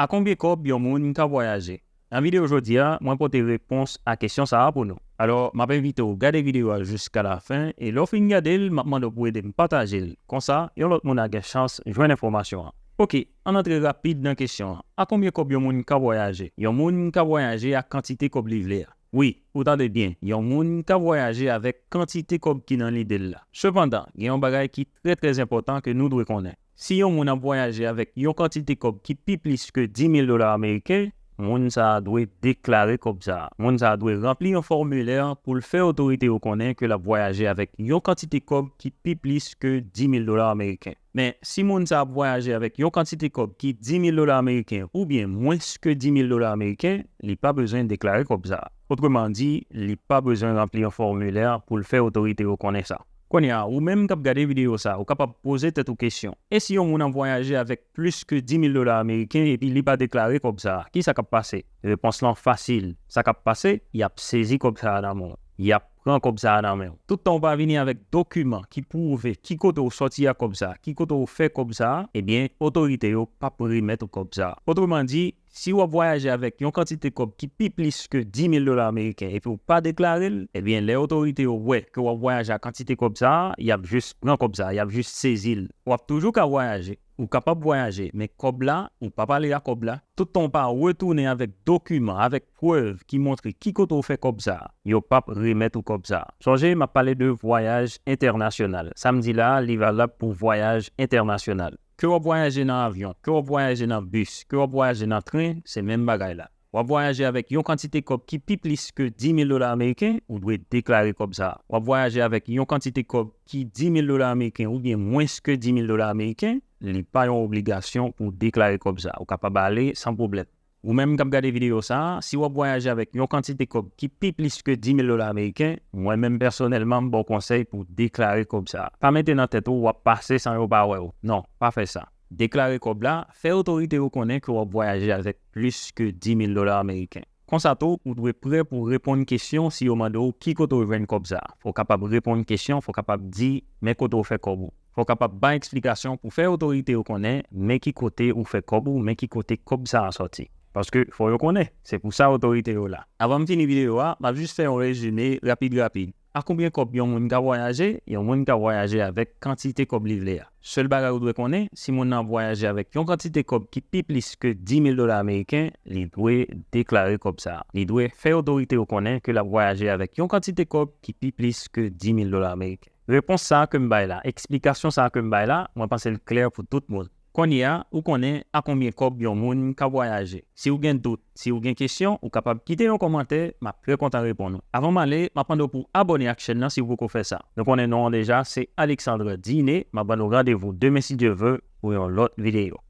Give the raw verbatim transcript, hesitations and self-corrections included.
A konbyen kòb yon moun ka vwayaje? Nan videyo jodi a, mwen pote repons a kesyon sa a pou nou. Alò, m ap envite w gade videyo a jiska lafen, e lè w fin gade l, m ap mande w pou ede m pataje l. Konsa, yon lòt moun a gen chans jwenn enfòmasyon an. Oke, ann antre rapid nan kesyon an. A konbyen kòb yon moun ka vwayaje? Yon moun ka vwayaje ak kantite kòb li vle a. Wi, ou tande byen, yon moun ka vwayaje avèk kantite kòb ki nan lide l la. Sepandan, gen yon bagay ki trè, trè enpòtan ke nou dwe konnen. Si yon moun ap vwayaje avèk yon kantite kòb ki pi plis ke dis mil dola ameriken, moun sa a dwe deklare kòb sa a. Moun sa a dwe ranpli yon fòmilè pou l fè otorite yo konnen ke l ap vwayaje avèk yon kantite kòb ki pi plis ke dis mil dola ameriken. Men, si moun sa a ap vwayaje avèk yon kantite kòb ki dis mil dola ameriken oubyen mwens ke dis mil dola ameriken, li pa bezwen deklare kòb sa a. Otreman di, li pa bezwen ranpli yon fòmilè pou l fè otorite yo konnen sa. Kounye a, ou menm k ap gade videyo sa a, ou kapab poze tèt ou kesyon, e si yon moun ap vwayaje avèk plis ke dis mil dola ameriken epi li pa deklare kòb sa a, kisa k ap pase? Repons lan fasil. Sa k ap pase? Y ap sezi kòb sa a nan men w. Y ap pran kòb sa a nan men w. Toutan w pa vini avèk dokiman ki pwouve ki kote w sòti ak kòb sa a, ki kote w fè kòb sa a, ebyen, otorite yo p ap remèt ou kòb sa a. Otreman di, si w ap vwayaje avèk yon kantite kòb ki pi plis ke dis mil dola ameriken epi w pa deklare l, ebyen, lè otorite yo wè ke w ap vwayaje ak kantite kòb sa a, y ap jis pran kòb sa a, y ap jis sezi l. W ap toujou ka vwayaje. Ou kapab vwayaje, men kòb la, ou p ap ale ak kòb la. Toutan w pa retounen avèk dokiman, avèk prèv ki montre ki kote w fè kòb sa a, yo p ap remèt ou kòb sa a. Sonje, m ap pale de vwayaj entènasyonal. Sa m di la a, li valab pou vwayaj entènasyonal. Ke w ap vwayaje nan avyon, ke w ap vwayaje nan bis, ke w ap vwayaje nan tren, se menm bagay la. W ap vwayaje avèk yon kantite kòb ki pi plis ke dis mil dola ameriken, ou dwe deklare kòb sa a. W ap vwayaje avèk yon kantite kòb ki dis mil dola ameriken oubyen mwens ke dis mil dola ameriken, li pa yon obligasyon pou w deklare kòb sa a. Ou kapab ale san pwoblèm. Ou menm k ap gade videyo sa a, si w ap vwayaje avèk yon kantite kòb ki pi plis ke dis mil dola ameriken, mwen menm pèsonèlman m ba w konsèy pou w deklare kòb sa a. Pa mete nan tèt ou w ap pase san yo pa wè w. Non, pa fè sa. Deklare kòb la, fè otorite yo konnen ke w ap vwayaje avèk plis ke dis mil dola ameriken. Konsa tou, ou dwe prè pou w reponn kesyon si yo mande w ki kote w jwenn kòb sa a. Fò w kapab reponn kesyon, fò w kapab di men kote w fè kòb ou. Fò w kapab bay eksplikasyon pou fè otorite yo konnen men ki kote ou fè kòb ou, men ki kote kòb sa a sòti. Paske fò yo konnen, se pou sa otorite yo la. Avan m fini videyo a, m ap jis fè yon rezime rapid rapid. A konbyen kòb yon moun ka vwayaje? Yon moun ka vwayaje avèk kantite kòb li vle a. Sèl bagay ou dwe konnen, si moun nan ap vwayaje avèk yon kantite kòb ki pi plis ke dis mil dola ameriken, li dwe deklare kòb sa a. Li dwe fè otorite yo konnen ke l ap vwayaje avèk yon kantite kòb ki pi plis ke dis mil dola ameriken. Repons sa a ke m bay la, eksplikasyon sa a ke m bay la, mwen panse l klè pou tout moun. Kounye a, ou konnen a konbyen kòb yon moun ka vwayaje. Si w gen dout, si w gen kesyon, ou kapab kite yon kòmantè, m ap trè kontan reponn ou. Avan m ale, m ap mande w pou w abòne ak chèn nan si w poko fè sa. Nou konnen non an deja, se Alexandre Diné, m ap ban nou randevou demen si Dye ve pou yon lòt videyo.